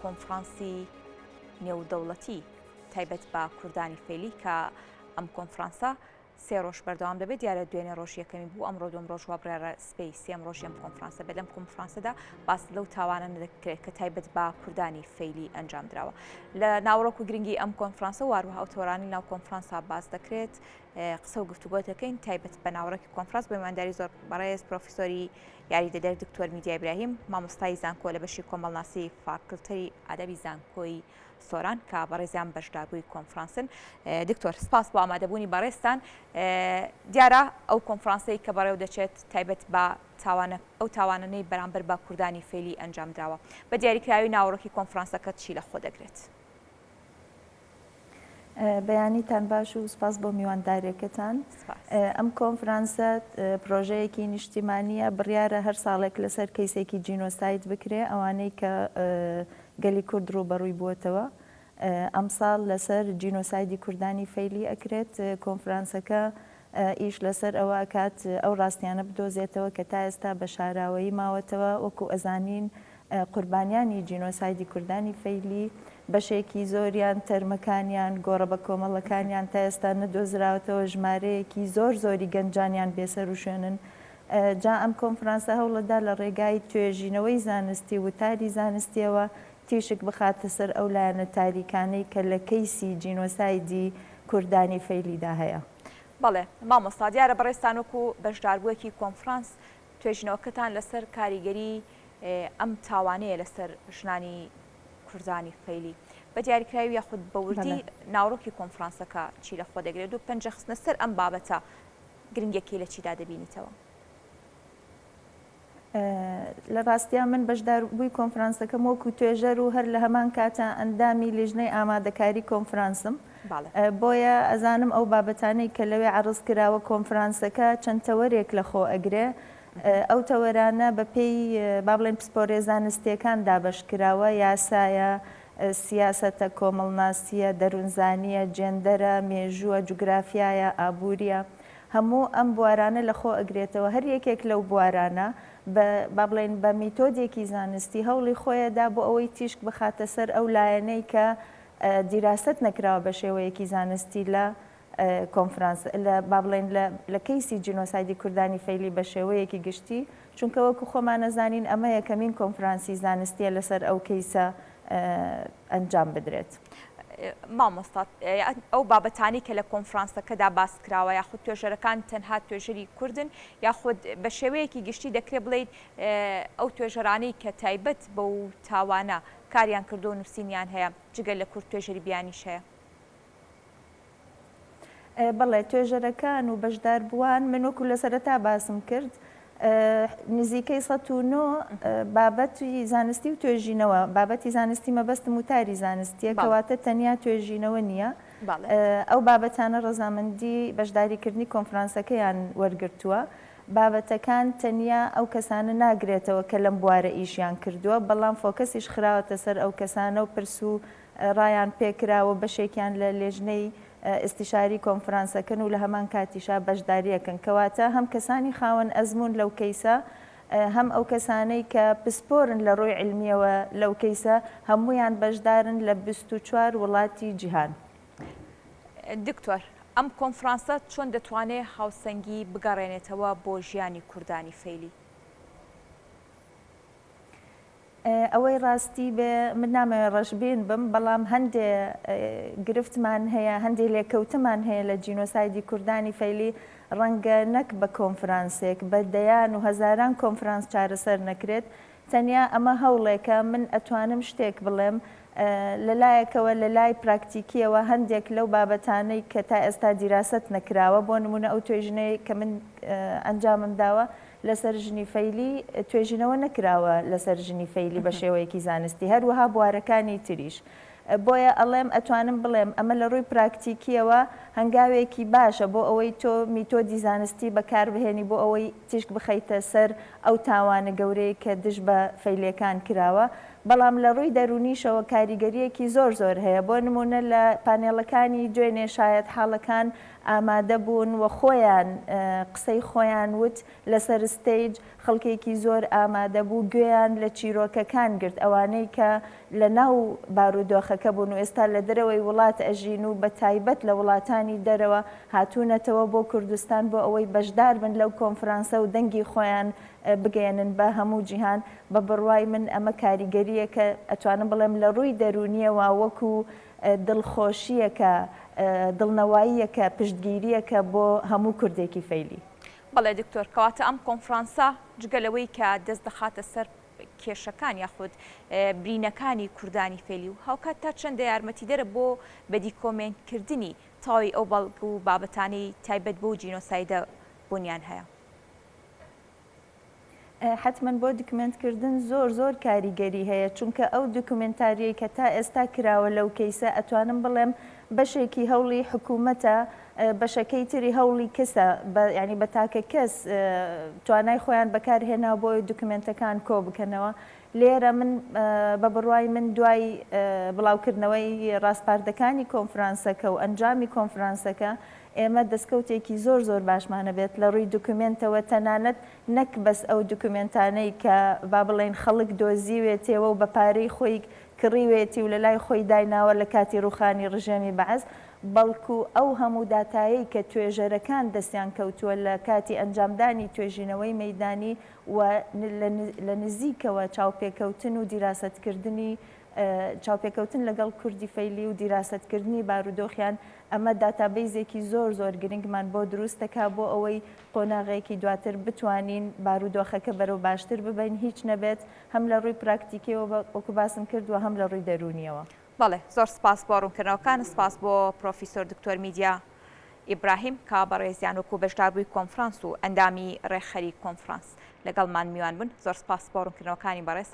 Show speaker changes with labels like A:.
A: کۆنفرانسی نێودەوڵەتی تایبەت بە کوردانی فەیلی کە ئەم کۆنفرانسە سێ ڕۆژ بەردەوام دەبێت دیارە دوێنێ ڕۆژ یەکەمی بوو ئەمڕۆ دوم ڕۆژ وا بڕیارە سبەی سێم ڕۆژی ئەم کۆنفرانسە بێت لەم کۆنفرانسەدا باس لەو تاوانە دەکرێت کە تایبەت بە کوردانی فەیلی ئەنجام دراوە لە ناوەڕۆک و گرنگی ئەم کۆنفرانسە واروها ئەو تەوەرانی ناو کۆنفرانسا باس دەکرێت قسە و گفتوگۆ دەکەین تایبەت بە ناوەڕۆکی کۆنفرانس بە میوانداری زۆر بەڕێز پرۆفیسۆری یاریدەدەر دکتۆر میدیا ئیبراهیم مامۆستای زانکۆ لە بەشی کۆمەڵناسی فاکڵتەری ئادابی زانکۆی سۆران کە بەڕێزیان بەشداربووی کۆنفرانسن. دکتۆر سپاس بۆ ئامادەبوونی بەڕێزتان. دیارە ئەو کۆنفرانسەی کە بەڕێوە دەچێت تایبەت بە تاوانە ئەو تاوانانەی بەرامبەر بە کوردانی فەیلی ئەنجام دراوە. بە دیاریکراوی ناوەڕۆکی کۆنفرانسەکە چی لە خۆ دەگرێت؟
B: بەیانیتان باش و سپاس بۆ میوانداریەکەتان. ئەم کۆنفرانسە پرۆژەیەکی نیشتیمانیە، بڕیارە هەر ساڵێک لەسەر کەیسێکی جینۆساید بکرێ، ئەوانەی کە گەلی کورد ڕووبەڕووی بووەتەوە. ئەمساڵ لەسەر جینۆسایدی کوردانی فەیلی ئەکرێت. کۆنفرانسەکە ئیش لەسەر ئەوە ئەکات ئەو ڕاستیانە بدۆزێتەوە کە تا ئێستا بە شاراوەیی ماوەتەوە. وەکو ئەزانین قوربانیانی جینۆسایدی کوردانی فەیلی بەشێکی زۆریان تەرمەکانیان، گۆڕە بەکۆمەڵەکانیان تا ئێستا نەدۆزراوەتەوە، ژمارەیەکی زۆر زۆری گەنجانیان بێسەروشوێنن. جا ئەم کۆنفرانسە هەوڵەدا لە ڕێگای توێژینەوەی زانستی و وتاری زانستیەوە تیشک بخاتە سەر ئەو لایەنە تاریکانەی کە لە کەیسی جینۆسایدی کوردانی فەیلیدا هەیە.
A: بەڵێ مامۆستا، دیارە بەڕێزتان وەکو بەشداربووێکی کۆنفرانس توێژینەوەکەتان لەسەر کاریگەری ئەم تاوانەیە لەسەر ژنانی کوردانی فەیلی. بە دیاریکراوی یاخود بە وردی ناوەڕۆکی کۆنفرانسەکە چی لە خۆ دەگرێت و پەنجە خستنە سەر ئەم بابەتە گرنگیەکەی لە چیدا دەبینیتەوە؟
B: لە ڕاستیا من بەشداربووی کۆنفرانسەکەم وەکو توێژەر و هەر لە هەمان کاتا ئەندامی لیژنەی ئامادەکاری کۆنفرانسم بۆیە ئەزانم ئەو بابەتانەی کە لەوێ عەڕز کراوە کۆنفرانسەکە چەند تەوەرێک لە خۆ ئەگرێ ئەو تەوەرانە بە پێی با بڵێن پسپۆرێ زانستیەکان دابەش کراوە یاسایە سیاسەتە کۆمەڵناسییە، دەروونزانییە، جێندەرە، مێژووە، جوگرافیایە، ئابوورییە. هەموو ئەم بوارانە لە خۆ ئەگرێتەوە. هەر یەکێک لەو بوارانە بە با بڵێین بە میتۆدێکی زانستی هەوڵی خۆیەدا بۆ ئەوەی تیشک بخاتە سەر ئەو لایەنەی کە دیراسەت نەکراوە بە شێوەیەکی زانستی لە کۆنفرانس لە با بڵێین لە لە کەیسی جینۆسایدی کوردانی فەیلی بە شێوەیەکی گشتی چونکە وەکو خۆمان ئەزانین ئەمە یەکەمین کۆنفرانسی زانستیە لەسەر ئەو کەیسە ئەنجام بدرێت.
A: مامۆستا ئەو بابەتانەی کە لە کۆنفرانسەکەدا باس کراوە یاخود توێژەرەکان تەنها توێژەری کوردن یاخود بە شێوەیەکی گشتی دەکرێت بڵێیت ئەو توێژەرانەی کە تایبەت بەو تاوانە کاریان کردووە و نووسینیان هەیە جگە لە کورد توێژەری بیانیش هەیە؟
B: بەڵێ، توێژەرەکان و بەشداربووان، من وەکو لە سەرەتا باسم کرد، نزیکەی 109 بابەتی زانستی و توێژینەوە، بابەتی زانستی مەبەستم وتاری زانستییە، کەواتە تەنیا توێژینەوە نییە، ئەو بابەتانە ڕەزامەندی بەشداریکردنی کۆنفرانسەکەیان وەرگرتووە. بابەتەکان تەنیا ئەو کەسانە ناگرێتەوە کە لەم بوارە ئیشیان کردووە، بەڵام فۆکەسیش خراوەتە سەر ئەو کەسانە و پرس و ڕایان پێکرا و بەشێکیان لە لێژنەی ئیستیشاری کۆنفرانسەکەن و لە هەمان کاتیشا بەشداریەکەن کەواتە هەم کەسانی خاوەن ئەزموون لەو کەیسە هەم ئەو کەسانەی کە پسپۆرن لە ڕووی عیلمیەوە لەو کەیسە هەموویان بەشدارن لە 24 وڵاتی جیهان.
A: دکتۆر، ئەم کۆنفرانسە چۆن دەتوانێ هاوسەنگی بگەڕێنێتەوە بۆ ژیانی کوردانی فەیلی؟
B: ئەوەی ڕاستی بێ من نامەوێ ڕەشبین بم، بەڵام هەندێ گرفتمان هەیە، هەندێ لێکەوتەمان هەیە لە جینۆسایدی کوردانی فەیلی، ڕەنگە نەک بە کۆنفرانسێک، بە دەیان و هەزاران کۆنفرانس چارەسەر نەکرێت، تەنیا ئەمە هەوڵێکە، من ئەتوانم شتێک بڵێم، لە لایەکەوە لە لای پراکتیکییەوە هەندێک لەو بابەتانەی کە تا ئێستا دیراسەت نەکراوە، بۆ نموونە ئەو توێژینەی کە من ئەنجامم داوە، لەسەر ژنی فەیلی توێژینەوە نەکراوە لەسەر ژنی فەیلی بە شێوەیەکی زانستی هەروەها بوارەکانی تریش بۆیە ئەڵێم ئەتوانم بڵێم ئەمە لە ڕووی پراکتیکیەوە هەنگاوێکی باشە بۆ ئەوەی تۆ میتۆدی زانستی بەکاربهێنی بۆ ئەوەی تیشک بخەیتە سەر ئەو تاوانە گەورەی کە دژ بە فەیلیەکان کراوە. بەڵام لە ڕووی دەروونیشەوە کاریگەرییەکی زۆر زۆر هەیە، بۆ نموونە لە پانێڵەکانی دوێنێ شایەتحاڵەکان ئامادە بوون و خۆیان قسەی خۆیان وت لەسەر stage، خەڵکێکی زۆر ئامادە بوو گوێیان لە چیرۆکەکان گرت، ئەوانەی کە لە ناو بارودۆخەکە بوون و ئێستا لە دەرەوەی وڵات ئەژین و بە تایبەت لە وڵاتانی دەرەوە هاتوونەتەوە بۆ کوردستان بۆ ئەوەی بەشدار بن لەو کۆنفرانسە و دەنگی خۆیان بگەیەنن بە هەموو جیهان، بە بڕوای من ئەمە کاریگەرییەکە ئەتوانم بڵێم لە ڕووی دەروونییەوە وەکو دڵخۆشییەکە، دڵنەواییەکە، پشتگیرییەکە بۆ هەموو کوردێکی فەیلی.
A: بەڵێ دکتۆر، کەواتە ئەم کۆنفرانسە جگە لەوەی کە دەست دەخاتە سەر کێشەکان یاخود برینەکانی کوردانی فەیلی و هاوکات تا چەندە یارمەتیدەرە بۆ بەدیکۆمێنتکردنی تەواوی ئەو بەڵگە و بابەتانەی تایبەت بەو جینۆسایدە بوونیان هەیە؟
B: حەتمەن بۆ دکمێنت کردن زۆر زۆر کاریگەری هەیە چونکە ئەو دکومێنتاریەی کە تا ئێستا کراوە لەو کەیسە ئەتوانم بڵێم بەشێکی هەوڵی حکومەتە بەشەکەی تری هەوڵی کەسە بە یانی بە تاکە کەس توانای خۆیان بەکار هێنا بۆ دکومێنتەکان کۆ بکەنەوە لێرە من بە بڕوای من دوای بڵاوکردنەوەی ڕاسپاردەکانی کۆنفرانسەکە و ئەنجامی کۆنفرانسەکە ئێمە دەستکەوتێکی زۆر زۆر باشمان ئەبێت لە ڕووی دوکومێنتەوە تەنانەت نەک بەس ئەو دوکومێنتانەی کە با بڵێین خەڵک دۆزیوێتێوە و بە پارەی خۆی کڕیوێتی و لە لای خۆی دایناوە لە کاتی ڕووخانی ڕژێمی بەعس بەڵکو ئەو هەموو داتایەی کە توێژەرەکان دەستیان کەوتووە لە کاتی ئەنجامدانی توێژینەوەی مەیدانی و لە نزیکەوە چاوپێکەوتن و دیراسەتکردنی چاوپێکەوتن لەگەڵ کوردی فەیلی و دیراسەتکردنی بارودۆخیان، ئەمە داتابەیزێکی زۆر زۆر گرنگمان بۆ دروست دەکات بۆ ئەوەی قۆناغێکی دواتر بتوانین بارودۆخەکە بەرەو باشتر ببەین هیچ نەبێت هەم لە ڕووی پراکتیکیەوە وەکو باسم کرد و هەم لە ڕووی دەروونیەوە.
A: بەڵێ زۆر سپاس بۆ ڕوونکردنەوەکانت، سپاس بۆ پرۆفیسۆر دکتۆر میدیا ئیبراهیم کە بەڕێزیان وەکو بەشداربووی کۆنفرانس و ئەندامی ڕێکخەری کۆنفرانس لەگەڵمان میوان بوون، زۆر سپاس بۆ ڕوونکردنەوەکانی بەڕێزتان.